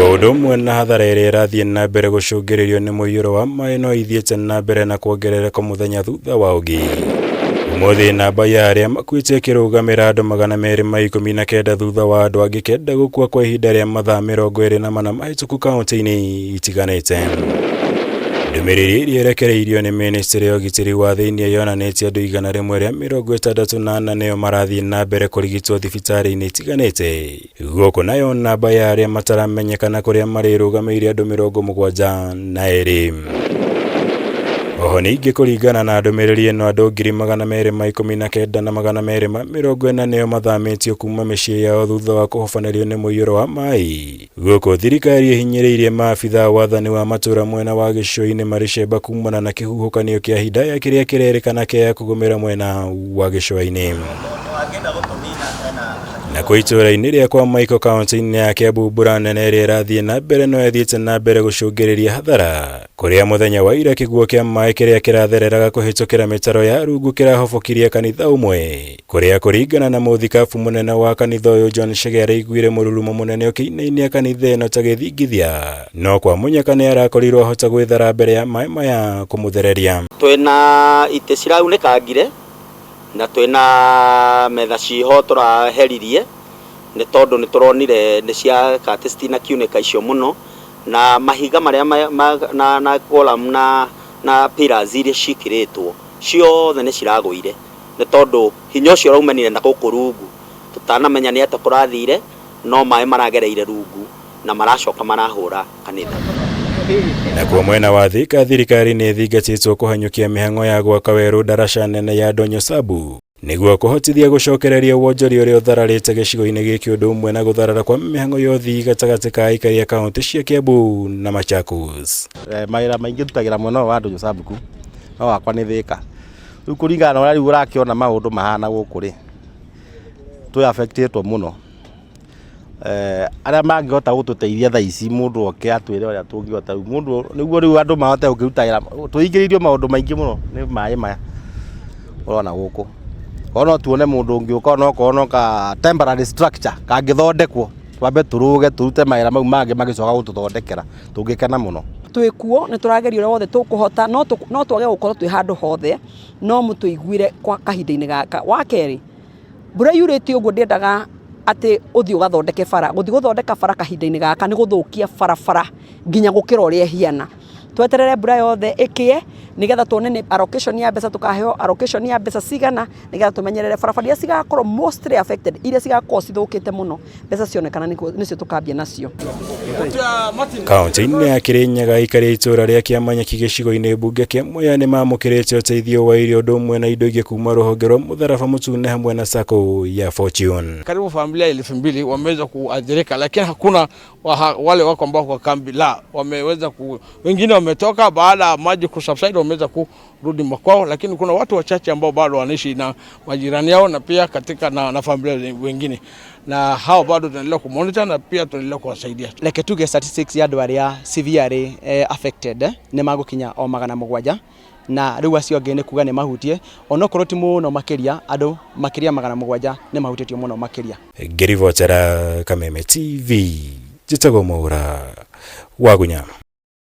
Naguo ũndũ ũmwe na hathara ĩrĩa ĩrathiĩ na mbere gũcũngĩrĩrio nĩ mũiyũro wa maĩ no ithiĩte na mbere na kuongerereka mũthenya thutha wa ũngĩ. Ũmũthĩ namba ya arĩa makuĩte ĩkĩrũgamĩra andũ 219 thutha wa andũ angĩ kenda gũkua kwa ihinda rĩa mathaa 24 mahĩtũku kaunti-inĩ itiganĩte. Ndũmĩrĩri ĩrĩa ĩrekereirio nĩ mĩnĩstrĩ ya ũgitĩri wa thĩinĩ yonanĩtie andũ 164 nĩo marathiĩ na mbere kũrigitwo thibitarĩ-inĩ itiganĩte. Gũkũ nayo namba ya arĩa mataramenyekana kũrĩa marĩ ĩrũgamĩire andũ 72. Oho ningĩ kũringana na ndũmĩrĩri ĩno andũ 219,240 nĩo mathamĩtio kuma mĩciĩ yao thutha wa kũhobanĩrio nĩ mũiyũro wa maĩ. Gũkũ thirikari ĩhinyĩrĩirie maabitha a wathani wa matũra mwena wa gĩcũa-inĩ marĩ cemba kumana na kĩhuhũkanio kĩa Hidaya kĩrĩa kĩrerĩkana kĩaya kũgũmĩra mwena wa gĩcũa-inĩ. Na kwĩ itũũra-inĩ rĩa kwa Maiko kaunti-inĩ ya Kiambu mbura nene ĩrĩa ĩrathiĩ na mbere no ĩthiĩte na mbere gũcũngĩrĩria hathara kũrĩa mũthenya wa ira kĩguo kĩa maĩ kĩrĩa kĩrathereraga kũhĩtũkĩra mĩtaro ya rungu kĩrahobokirie kanitha ũmwe kũrĩa kũringana na mũthikabu mũnene wa kanitha ũyũ John Chege araiguire mũrurumo mũnene ũkĩinainia kanitha ĩno ta gĩthingithia no kwa mũnyaka nĩ arakorirwo ahota gwĩthara mbere ya maĩ maya kũmũthereria. Twĩna itĩ ciraunĩkangire na twĩna metha ciho tũraheririe nĩ tondũ nĩ tũronire nĩ cia atĩ citinakiunĩka icio mũno na mahiga marĩa na, na column na, na pillars iria ciĩkĩrĩtwo ciothe nĩ ciragũire nĩ tondũ hinya ũcio ũraumanire na gũkũ rungu tũtanamenya nĩ atĩa kũrathire no maĩ maragereire rungu na maracoka marahũra kanitha. Nakuo mwena wa Thika thirikari nĩ ĩthingatĩtwo kũhanyũkia mĩhang'o ya gwaka werũ ndaraca nene ya Ndonyo Sabu nĩguo kũhotithia gũcokereria wonjoria ũrĩa ũthararĩte gĩcigo-inĩ gĩkĩ ũndũ ũmwe na gũtharara kwa mĩhang'o ya ũthii gatagatĩ ka aikari a kaunti cia Kiambu na Machakos. Mawĩra maingĩ ndutagĩra mwena ũyũ wa Ndonyo Sabuku no wakwa nĩ Thika. Rĩu kũringana na ũrĩa rĩu ũrakĩona maũndũ mahana gũkũ rĩ, twĩ affect ĩtwo mũno. Arĩa mangĩhota gũtũteithia thaa ici mũndũ oke atwĩre ũrĩa tũngĩhota rĩu mũndũ nĩguo rĩu andũ mahote gũkĩruta wĩra, tũingĩrĩirio maũndũ maingĩ mũno nĩ maĩ maya ũrona gũkũ. Korwo no tuone mũndũ ũngĩũka onokorwo no ka temporary structure kangĩthondekwo twambe tũrũge tũrute mawĩra mau mangĩ magĩcoka gũtũthondekera tũngĩkena mũno. Twĩ kuo nĩ tũrageria ũrĩa wothe tũkũhota no twage gũkorwo twĩ handũ hothe no mũtũiguĩre kwa kahinda-inĩ gaka. Wa kerĩ, mbura yurĩte ũguo ndĩendaga atĩ ũthiĩ ũgathondeke bara. Gũthiĩ gũthondeka bara kahinda-inĩ gaka nĩ gũthũkia barabara nginya gũkĩra ũrĩa ĩhiana. Tweterere mbura yothe ĩkĩe nĩgetha tuone nĩ allocation ya mbeca tũkaheo allocation ya mbeca cigana nĩgetha tũmenyerere barabara iria cigakorwo mostly affected, iria cigakorwo cithũkĩte mũno, mbeca cionekana nĩcio tũkambia nacio. Kaunti-inĩ ya Kirinyaga aikari a itũũra rĩa Kĩamanyeki gĩcigo-inĩ mbunge kĩa Mwea nĩ mamũkĩrĩte ũteithio wa irio ũndũ ũmwe na indo ingĩ kuma rũhonge rwa Mũtharaba Mũtune hamwe na Sacco ya Fortune. Karibu familia 2000 wameweza kuathirika, lakini hakuna wale wako ambao kwa kambi la wameweza wengine wametoka baada ya maji kusubside, wameweza kurudi makwao, lakini kuna watu wachache ambao bado wanaishi na majirani yao na pia katika na familia wengine, na hao bado tunaendelea kumonitor na pia tunaendelea kuwasaidia. Reke tuge statistics ya andũ arĩa severely affected nĩ magũkinya o 700 na rĩu acio angĩ nĩ kuga nĩ mahutie onokorwo ti mũno makĩria andũ makĩria 700 nĩ mahutĩtio mũno makĩria. Ngĩribotera Kameme TV, njĩtagwo Mwaura Wagunya.